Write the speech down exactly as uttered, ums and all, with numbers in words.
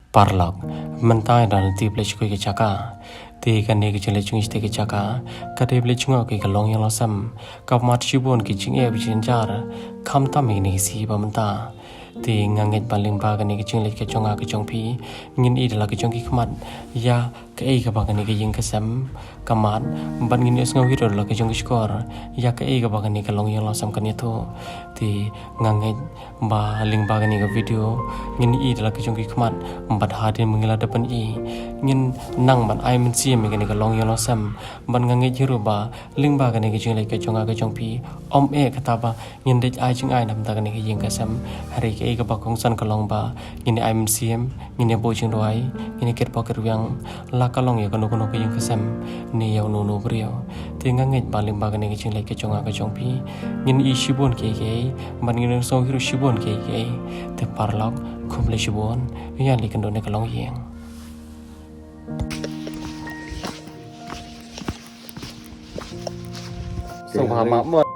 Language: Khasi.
Paralok, mynta ngi dang tip leit sha kawei ka jaka. Te kane ka jingleit jong ngi sha kawei ka jaka ka dei ban leit jngoh ïa ka long ïing long sem. Ka mad shibun ki jingeh ba jynjar, khamtam ïa kane ka sngi ba mynta. Te nga ngeit ba lyngba kane ka jingleit ka jong nga ka jong phi, ngin ïohi da la ka jong ki khmat ïa kaei kaba kane ka ïing ka sem ka mad, bad ngin ïohsngew hi ruh da la ka jong ki shkor ïa kaei kaba kane ka long ïing long sem kan ïathuh. Te nga ngeit ba lyngba kane ka video ngin ïohi da la ka jong ki khmat bad hadien ba ngi la dep ban ïohi, ngin nang ban ai mynsiem ïa kane ka long ïing long sem. Bad nga ngeit hi ruh ba lyngba kane ka jingleit ka jong nga ka jong phi, ym eh kata ba ngin dei ai jingai na ka bynta kane ka ïing ka sem. Hynrei kaei kaba kongsan ka long ba ngin ai mynsiem, ngin buh jingduwai, ngin kyrpad kyrwiang la ka long ïa kano kano ka ïing ka sem ne ïa uno uno u briew. Te nga ngeit ba lyngba kane ka jingleit ka jong nga ka jong phi, ngin ïohi shibun kiei kiei bad ngin ïohsngew hi ruh shibun kiei kiei. Te paralok, khublei shibun, ïaleh kynduh na ka long ïing. Sngewbha mah mo.